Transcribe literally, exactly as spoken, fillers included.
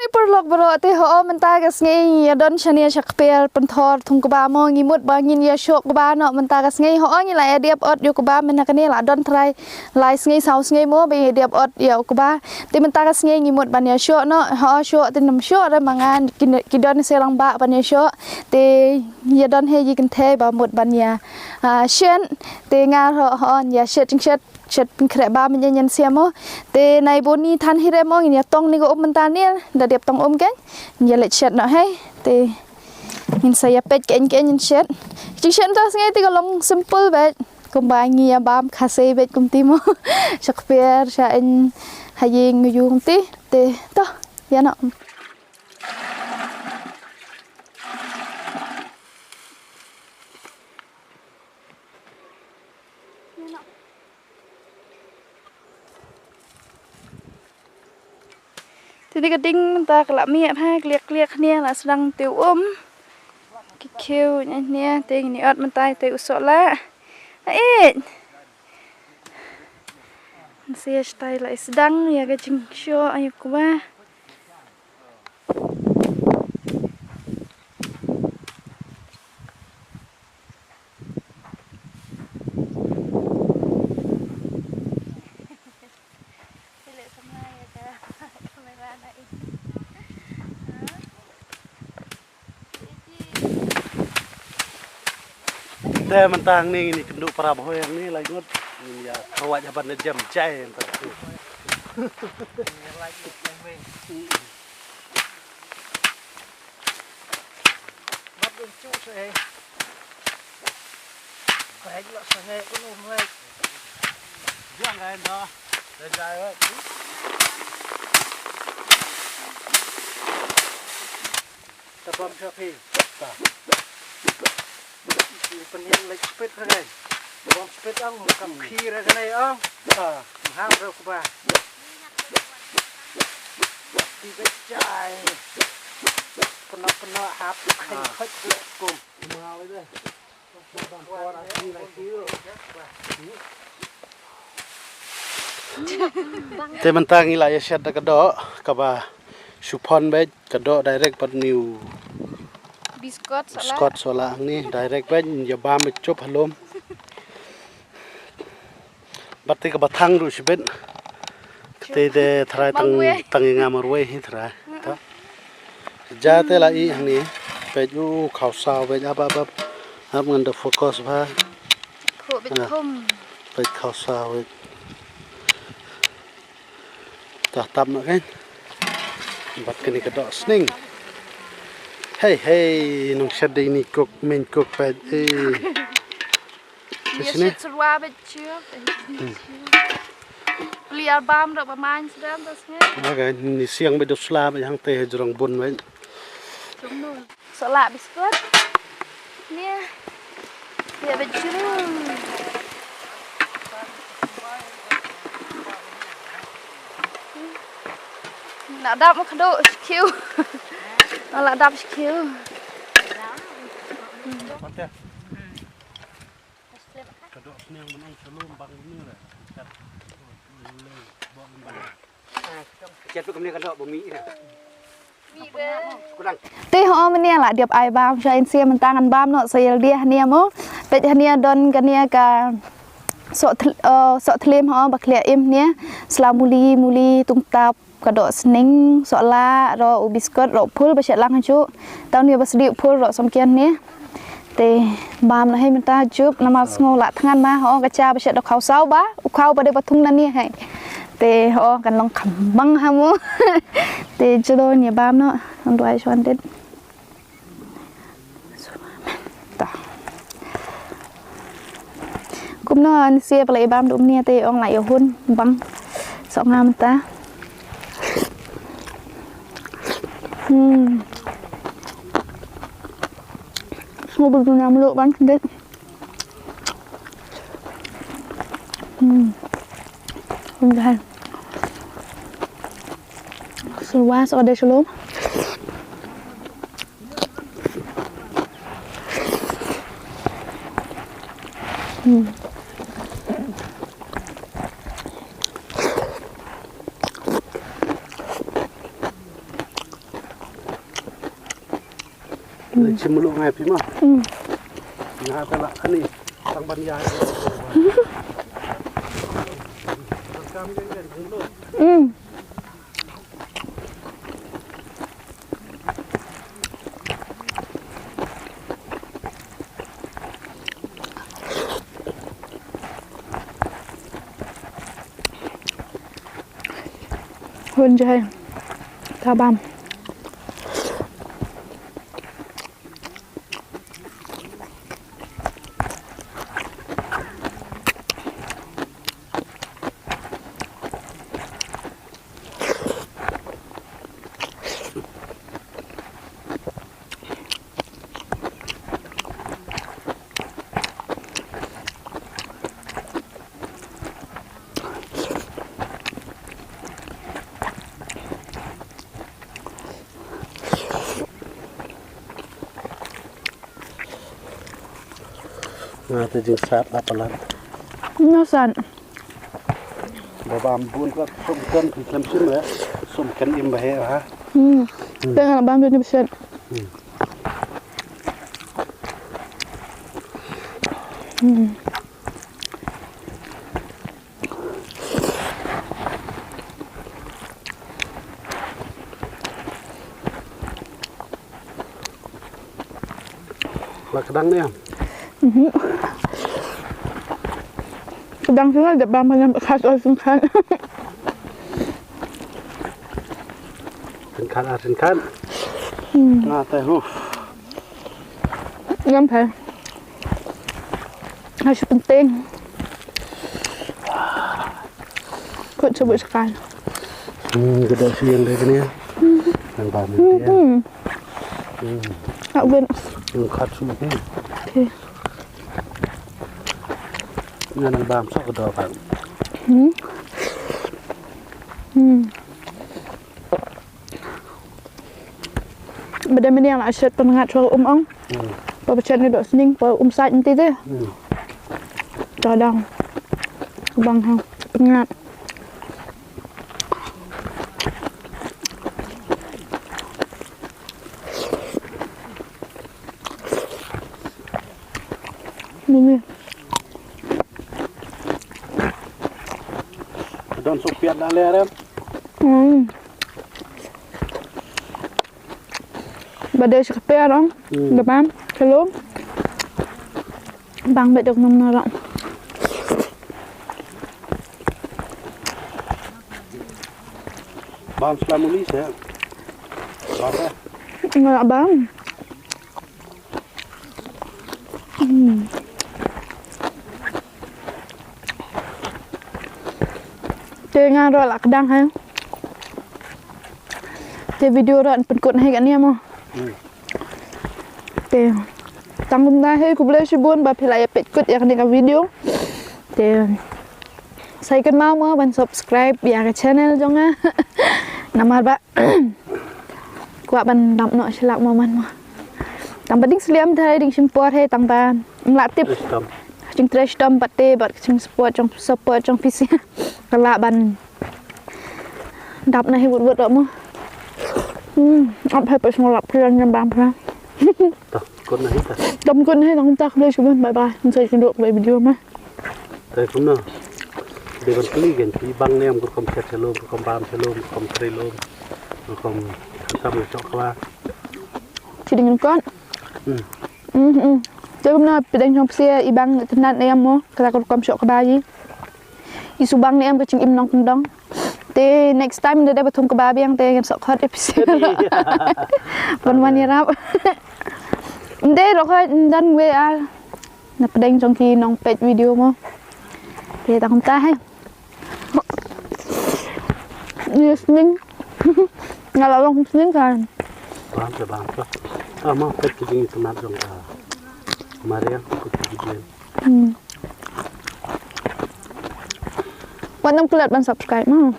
Paralok baroh, te ho mynta ka sngi ngi ïa don shane sha kper pynthor thung kba mo, ngi mut ba ngin ïa shoh kba noh mynta ka sngi. Ho ngi la ïa dep ot ïa kba mynta kane, la don trai lai sngi saw sngi mo ba ïa dep ot ïa kba. Te mynta ka sngi ngi mut ban ïa shoh noh, ho shoh te nam shoh re ma nga, ki, ki don se lang ba ban ïa shoh. Te ïa don hi ïa kynthei ba mut ban ïa, ah, shet. Te nga ho, ho ïa shet jingshet, shet pynkhreh ba mynta ngan siam mo. Te nai boni than hi re mo, ngin ïa tong ni ka um mynta ni, da dep tong um kein. Ngin ïa leit shet noh hi. Te ngin sa ïa peit kein kein ngin shet. Jingshet mynta sngi te ka long simple beit. Kumba ngi ïa bam khasi beit kumti mo. Sha kper sha in ha ïing ïung ti. Te to ïa noh. Te dei ka ding mynta ka la miet ha, kliak kliak hynne la sdang te u um. Ki khiew hynne te ngin ot mynta te u sohlah. Ha eit. Nsia stai la sdang ïa ka jingshoh ïa kba. Te mynta hangne ngin ïa kynduh para bhoi hangne lai ngut. Ngin ïa kyrwat haban ïa jem jai mynta. Bad ïa chu se. Ko hek lo se hek ko um hek. Jang ka endo. Dai dai wek. Ta bam sha phi. Ta. Pynïaid leit spit ra ngai. Bam spit ang kam khi ra ngai ang. Ta. Ham ra kba. Ti bechai. Pynah pynah hap khen khot kum. Te mynta ngi la ïa shet da ka doh kaba shu phon beit, ka doh direct bad new biskot sohlah. Biskot sohlah hangne direct beit, ïa bam beit chup halom. Bad te kaba thang ruh shibit. Te te tharai tang tang ïa nga marwei hi tharai. Ta. Ja te la i hangne. Peit u khawsaw peit ap ap ap. Ap ngan da focus bha. Peit khawsaw peit. Ta tap na kan. Bad kane ka doh sning. Hei hei nong shet dei ni cook main cook peit. Ei. Ïa shet syrwa bad chiu. Pli albam da ba main sdang da sngi. Aga ni siang bad sla bad hangte jrong bun bad. Sohlah biskut. Ni. Ïa bad chiu. Na dap ma khadu shkiu. Na la dap shkiu. Ka doh sniang ban ong shalom bang ni la. Kat. Kat tu kemne ka doh bumi na. Kudang. Te ho mynne la dep ai bam sha in sia mynta ngan bam noh sa ïalade hane mo. Peit hane don kane ka soh thl-, eh, soh thlem ho ba khlieh im hane. Sla muli muli tungtap. Ka doh sning, sohlah, ro u biskut, ro u phul ba shet lang ha ju. Tang ni ba sdi u phul ro samkian ni. Te bam na hei mynta jup namar sngew lah thngan ma ho ka cha ba shet da khawsaw ba u khaw ba dei ba thung na ni hei. Te ho kan long kham bang ha mo. Te jelo ni bam no nang duai shwan det. Ta. Kumno ni sia pala ibam dum ni te ong la ïa hun bang. Sok ngam ta. Hmm. Ngubul tu nam lo ban det. Hmm. Udah. Seluas ada shalom. Hmm. Chim mulu ngai phi ma. Hmm. Nga ta la ani tang ban ya. Hmm. Hun jai. Tabam. Nga te jingsat la palat. Nga sat. Ba bam bun ka sum kan ki kan sim le. Sum kan im ba he ha. Hmm. Tengah bam ni bisan. Hmm. Hmm. La kdang ne em? Mhm. Kdang sini ada bam yang khas, khas, khas. Singkhan, ah, singkhan. Hmm. Nga te hu. Ngam phe. Nga shu teng. Kut sebut sekali. Hmm, gede sih yang kayak gini ya. Yang banyak ya. Hmm. Hmm. Tak ben. Yang kat semua. Oke. Ngan bam sok kedo kan. Hmm. Hmm. Bad mynta la shet pynngat shuwa um ong. Hmm. Ba bachet ni dok sning ba um sait nti te. Hmm. Tadang. Bang hang pynngat. Mimi. Don suk piat la le rem. Hmm. Ba dei shi kper ong. Hmm. Da bam shalom. Bang bet dok nom na rong. Bam slamuli se. Bam eh. Nga bam. Hmm. Te nga ruh la kdang ha. Te video ruh pynkut ha kane mo. Hmm. Te tang kumta hi, khublei shibun ba phi la ïa peit kut ïa kane ka video. Te sa ïa kynmaw mo ban subscribe ïa ka channel jong nga. Namar ba kwah ban dap noh shlak mo man mo. Tang ba ding sliam te ding shim por hi tang ba ym lah tip. Jingtrei shitom pat te bad jingsupport jong, support jong phi sha ka lah ban dap na hi wut wut mo. Hmm, ap hi pat sngewlap phi ïa bam phi. Ta kut na hi ta. Dam kut na hi tang ta, khublei shibun, bye bye. Ngi sa ïakynduh kawei video ma. Te kumno? Dei ban kylli kein phi bang ne em, rukom shet shalom, rukom bam shalom, rukom trei lum, rukom khamtam sha kaba. Shi ding kot. Hmm. Hmm, hmm. Te kumno phi dang shong phi i bang tynnat ne em mo, kata ka rukom sha kaba i. I subang ne em ka jingim nongkyndong. Te next time nda dei ba thung kaba biang te ngan sok khot episode. Ban wan ïarap. Nde ro khot ndan we a. Na pdeng jong ki nongpeit video mo. Te tang ta hai. Ni sning. Nga la long sning kan. Bam te bam te. Ah, ma peit ki jingïathuh jong ka Maria, ko ki jingïathuh. Hmm. Wat nym klet ban subscribe mo.